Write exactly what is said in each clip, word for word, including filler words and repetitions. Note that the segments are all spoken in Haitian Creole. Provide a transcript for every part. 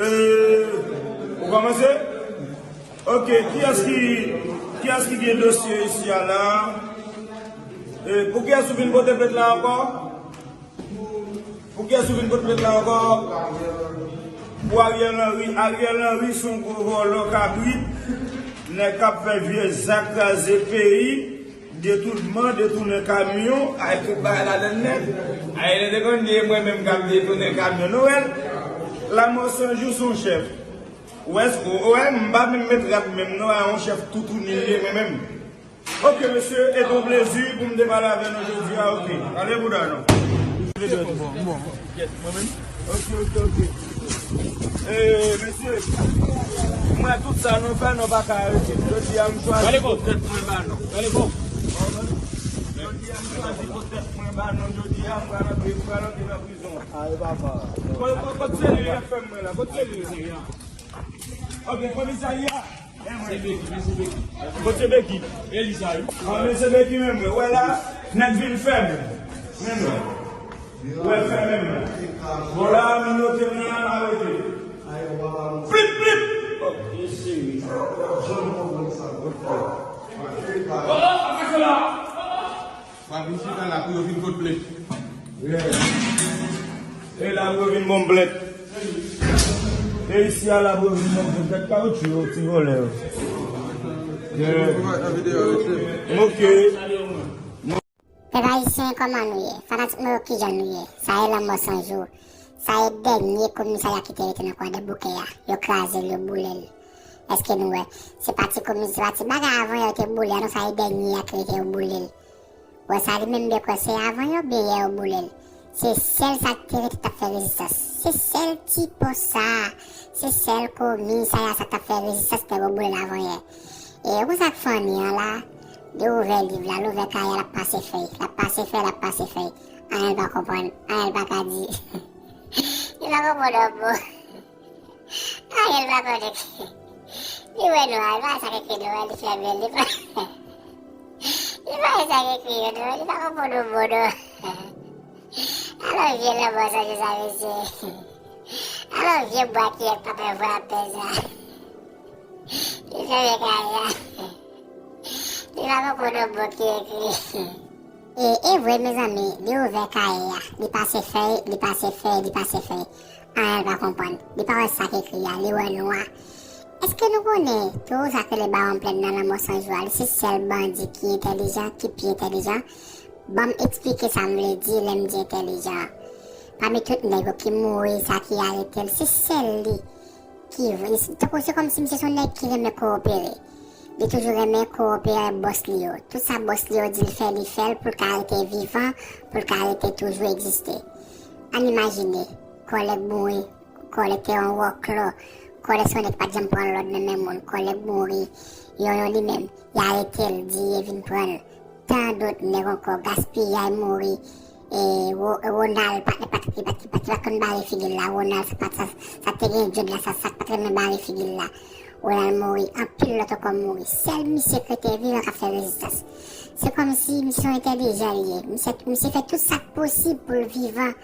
Euh, ou kòmanse? Ok, kiyès ki, kiyès ki gen dosye isi a la? Euh, pou kiyès ou vin pote plent la ankò? Pou kiyès ou vin pote plent la ankò? Pou Ariel Henry. Ariel Henry se yon gwo vòlò kabrit. Nèg k ap fè vye zak kraze peyi, detounman, detounen kamyon, ay tout bagay ladann nèt. Ay, nèg te konn di e mwen menm k ap detounen kamyon Nwèl. Lanmò san jou se yon chèf. Ou wè, ou wè, m pa menm met rad menm non, a yon chèf toutouni li ye mwen menm. Ok, mesye, e te yon plezi pou m te pale avè nou jodi a, ok. Ale bouda nou. Mwen menm? Ok, ok, ok. Eh, mesye, mwen tout sa nou fè, nou pa ka arete. Jodi a, m chwazi pou tèt mwen ba nou. Jodi a, m chwazi pou tèt mwen ba nou. Jodi a, m pral antre, m pral antre nan prizon. Kot, kot, kot selil F M mwen la? Kot selil nèg la? Ok, komisarya. Se Beki, men se Beki. Kot se Beki? E li sa, wi. Ah, men se Beki menm, wi. Wè la, nèg vin fè m. Men non. Wè fè menm. Bon, la, m note m nan, m arete. Plip, plip! Oh, e serye. Oh, oh, attention la! Pa vin chita la pou yo vin pot plent. Yeah. E la pou yo vin bon plent. E isi a la pou yo vin bon plent. Tèt kawotchou yo, ti vòlè yo. Yeah. Ok. Pèp ayisyen, kòman nou ye? Fanatik nou yo, kijan nou ye? Sa e Lanmò San Jou. Sa e dènye komisarya ki te rete nan Kwadèboukè a. Yo kraze l, yo boule l. Èske nou wè? Se pa ti komi-, se pa ti bagay avan yè yo te boule a, non, sa e dènye a ki rete yo boule l. Wè sa li menm de kwè se avan yè oubyen yè yo boule l. Se sèl sa k te rete t ap fè rezistans. Se sèl ti pòs sa a. Se sèl komisarya sa k t ap fè rezistans nèg yo boule l avan yè. E ou konn sa k funny an la? Li ouvè liv la, li ouvè kayè, l ap pase fèy. L ap pase fèy, l ap pase fèy. Anyen l pa konprann, anyen l pa ka di. Li pa konprann yon mo. Ariel pa konnen ki. Li wè nwa, li pa wè sa k ekri nwa, li fèmen, li pa. Li pa wè sa k ekri yo non, li pa konprann yon mo non. Alò vye lanmò san jou sa, mesye. Alò vye bwa ki yèk pa pè vwa pè sa. Li fèmen kay la. Li pa konprann yon mo ki ekri. E, e vre, mezanmi, li ouvè kayè a, li pase fèy, li pase fèy, li pase fèy. Anyen l pa konprann. Li pa wè sa k ekri a, li wè nwa. Èske nou konnen towo sa k rele Bawon Plèn nan Lanmò San Jou a, li se sèl bandi ki entèlijan, ki pi entèlijan? Ban m eksplike sa m vle di lè m di entèlijan an. Pami tout nèg yo ki mouri, sa ki arete l, se sèl li ki vre, tankou se kòmsi misye se yon nèg ki renmen kowopere. Li toujou renmen kowopere avèk bòs li yo. Tout sa bòs li yo di l fè, li fè l pou l ka rete vivan, pou l ka rete toujou egziste. Ann imajine, kòlèg mouri, kòlèg te yon wòklò, kòlèg se yon nèg ki pa t janm pran lòd nan men moun, kòlèg mouri, yon yon li menm, y arete l, di e vin pran l. Tan dòt nèg ankò, Gaspiyay mouri, e, Wo-, Wonal, patnè Patrik, li pa t, li pa t, li pa t konn bare figi l la, Wonal, sa pa t, sa, sa te gen djòd la, sa, sa pa t renmen bare figi l la. Wonal mouri, anpil lòt ankò mouri. Sèl misye k rete vivan k ap fè rezistans. Se kòmsi misye se yon entèlijan li ye. Misye, misye fè tout sa k posib pou l vivan,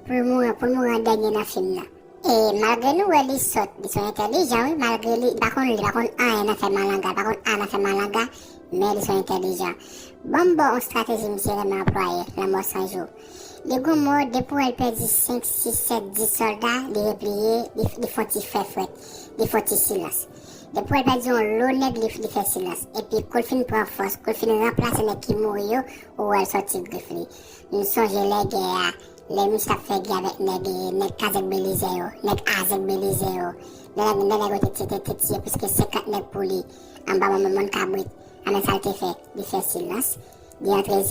pou l mouri, pou l mouri an dènye nan fim nan. E malgre nou wè li sòt, li se yon entèlijan, wi, malgre li, li pa konn li, li pa konn anyen nan fè malanga, li pa konn anyen nan fè malanga, men li se yon entèlijan. Ban m ba w yon estrateji misye renmen anplwaye, Lanmò San Jou. Li gon mò, depi w wè l pèdi senk, sis, sèt, dis sòlda, li repliye, li, li fè yon ti fè frèt, li fè yon ti silans. Depi w wè l pèdi yon lo nèg, li, li fè silans. Epi, kou l fin pran fòs, kou l fin ranplase nèg ki mouri yo, ou wè l sòti grif li. Nou sonje lè gè a, lè misye t ap fè gè avèk nèg, nèg Kazèk Belize yo, nèg Azèk Belize yo, lè, lè nèg yo te, te, te, te tiye plis ke senkant nèg pou li, anba mòn, mòn kabrit, anben sa l te fè, li fè silans, li antre zam.